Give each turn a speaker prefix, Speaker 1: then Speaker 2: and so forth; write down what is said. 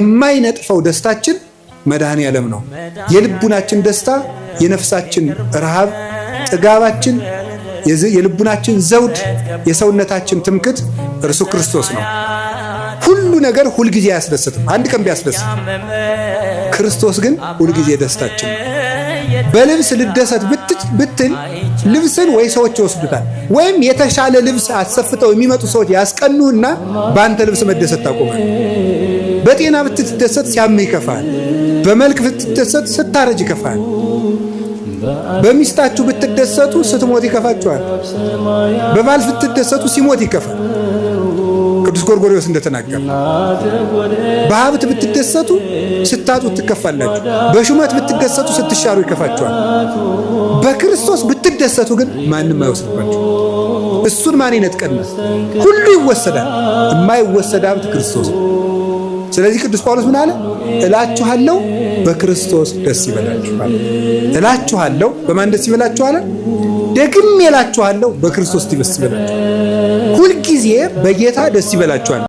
Speaker 1: የማይነጥፈው ደስታችን መድኃኔ ዓለም ነው። የልቡናችን ደስታ፣ የነፍሳችን ረሃብ፣ ጥጋባችን፣ የልቡናችን ዘውድ፣ የሰውነታችን ትምክት እርሱ ክርስቶስ ነው። ሁሉ ነገር ሁልጊዜ አያስደስትም። አንድ ቀን ቢያስደስት፣ ክርስቶስ ግን ሁልጊዜ ደስታችን ነው። በልብስ ልደሰት ብትል ልብስን ወይ ሰዎች ይወስዱታል፣ ወይም የተሻለ ልብስ አሰፍተው የሚመጡ ሰዎች ያስቀኑህና በአንተ ልብስ መደሰት ታቆማል። በጤና ብትደሰት ሲያምህ ይከፋል። በመልክ ብትደሰት ስታረጅ ይከፋል። በሚስታችሁ ብትደሰቱ ስትሞት ይከፋችኋል። በባል ብትደሰቱ ሲሞት ይከፋል። ቅዱስ ጎርጎርዮስ እንደተናገረ በሀብት ብትደሰቱ ስታጡ ትከፋላችሁ። በሹመት ብትደሰቱ ስትሻሩ ይከፋችኋል። በክርስቶስ ብትደሰቱ ግን ማንም አይወስድባችሁ። እሱን ማን ይነጥቀናል? ሁሉ ይወሰዳል። የማይወሰድ ሀብት ክርስቶስ ነው። ስለዚህ ቅዱስ ጳውሎስ ምን አለ? እላችኋለሁ በክርስቶስ ደስ ይበላችኋል። እላችኋለሁ በማን ደስ ይበላችኋል? ደግሜ እላችኋለሁ በክርስቶስ ደስ ይበላችኋል። ሁልጊዜ በጌታ ደስ ይበላችኋል።